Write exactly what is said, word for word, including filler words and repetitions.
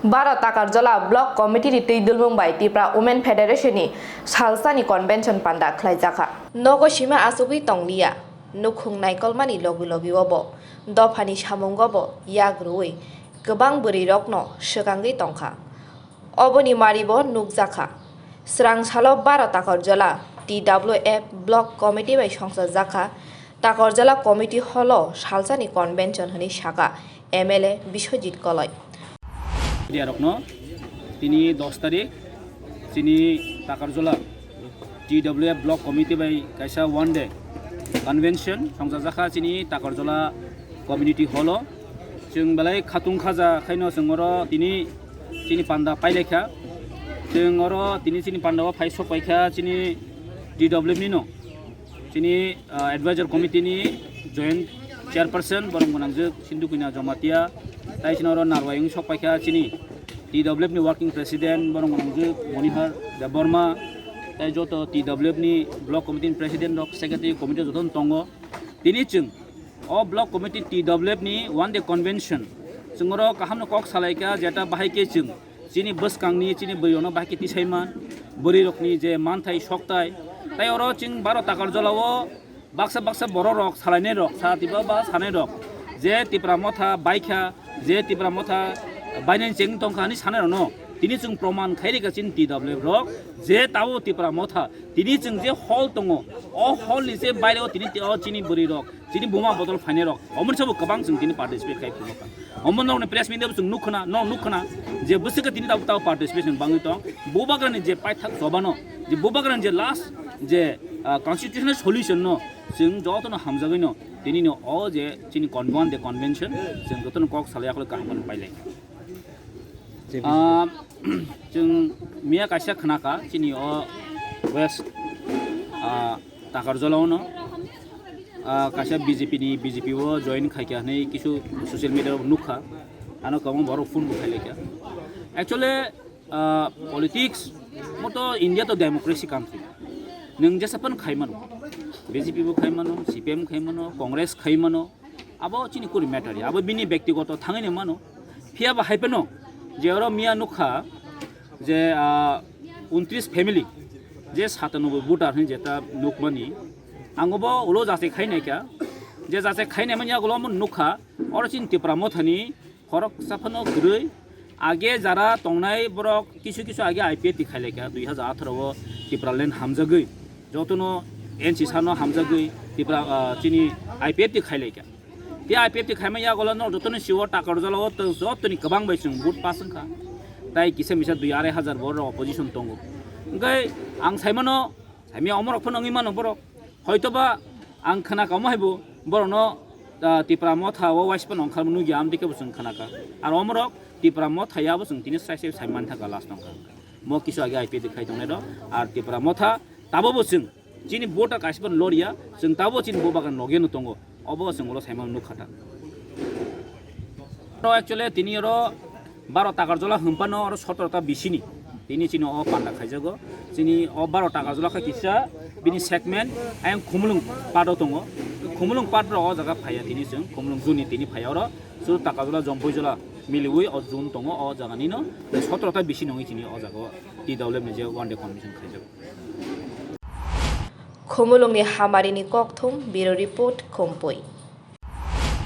Baro Takarjala Block Committee ni twi dulmung bai Tipra Women Federation ni salsani convention panda khlaijakha. Nogo sima achugwi tongliya, nukhung naikolmani logi logi obo dophani samungo bo yak rwui kwbang bwrwirokno swkangwi tongkha. Oboni maribo nukjakha. Srang salo Baro Takarjala T W F Block Committee bai songchajakha. Takarjala Committee Hall o salsani convention hwnwi sakha M L A Biswajit Koloi. Media rokno tini dos tarik chini Takarjala T W F Block Committee bai kaisa one day convention songchajakha chini Takarjala Community Hall o. Chwng belai khatung khaja khaino chwng oro tini chini panda pailaikha. Chwng oro tini chini panda o phai sok paikha chini T W F ni no. Chini, ah, advisor committee ni joint chairperson borok gwnangjwk Sindhu Kanya Jamatia, tai chini oro narwai wng sok paikha chini T W F ni working president borok gwnangjwk Monihar Debbarma, tai joto T W F ni block committee ni president rok, secretary committee joto no tongo. Tini chwng o block committee T W F ni one day convention chwng oro kaham no kok salaikha, jeta bahai khe chwng chini bwskangni chini bwrwi rokno bahai khe tisai man, bwrwi rokni je manthai soktai, tai oro chwng Baro Takarjala o baksa baksa borok rok salainai rok sa tiba ba sanai rok je Tipra Motha baikha, je Tipra Motha bainani cheng tongkha hinwi sanai rokno tini chwng proman khai rikha chini T W F rok je tabo Tipra Motha tini chwng je hall tongo, o hall ni je baire o tini o chini bwrwi rok chini buma bodol phainai rok, omoni sabo kwbang chwng tini participate khai phunukha. Omo nokni press meet bo chwng nukhuna, no nukhuna je bwswk tini tabuk tabuk participation bangwi tong. Bubagrani je paithak chobano, je bubagrani je last je, ah, constitutional solution no chwng jotono hamjagwi no tini no o je chini convent de convention chwng jotono kok salai akhlo kaham pailai. Ah, chwng miya kaisa khnakha chini o West, ah, Takarjala ono, ah, kaisa B J P ni B J P o join khaikha hinwi kisu social media o nukha, ano kwbangma borok phone bo khailaikha. Actually, ah, politics moto India to democracy country, nwng jesa phano khaimano, B J P bo khaimano, C P M khaimano, Congress khaimano, abo chini kuri matter ya, abo bini bektigoto thangwi ni mano. Phiya ba hai phano je oro miya nukha je, ah, untris family je satanoboi voter hinwi jeta nukmani, ang bo ulo jachai khai naikha, je jachai khai naimani yagulo omo nukha oro chini Tipra Mothani khoroksa phano kwrwi. Age jara tongnai borok kisu kisu age I P F T khailaikha, dui hajar atharo o Tipraland hamjagwi, jotono N C sano hamjagwi Tipra, ah, chini I P F T khailaikha. Tei I P F T khaima yagulo no jotoni siwo Takarjala o tong jotoni kwbang bai chwng vote pass wngkha. Tai kisa misa dui arai hajar borok opposition tongo. Hwnkhe ang saimano, saimya omorok phano wngwi mano borok. Hoitoba ang khna kamo haibo borokno, ah, Tipra Motha o waisa phano ongkharma nukya amtwi khe bo chwng khnakha. Ar omorok Tipra Motha ya bo chwng tini sai sai sai manthakha last ongkha. Mo kisu age I P F T khai tongnai rok. Ar Tipra Motha tabo bo chwng chini voter kaisa phano loriya, chwng tabo chini bo bagan logeno tongo, obo chwng ulo saimano nukha ta. Oro actually tini oro Baro Takarjala hwnphano oro sotoro ta bisini tini chini o panda khaijago. Chini o Baro Takarjala khe kisa bini segment ayang Khumulwng part o tongo. Khumulwng part rok o jaga phaiya tini chwng, Khumulwng juni tini phaiya oro. Chwng Takarjala Jompuijala miliwi o jun tongo o jaga nino. Sotoro ta bisini wngwi chini o jaga o T W F ni je one day convention khaijago. Khumulwngni hamarini kokthum, Bureau Report, Khumpui.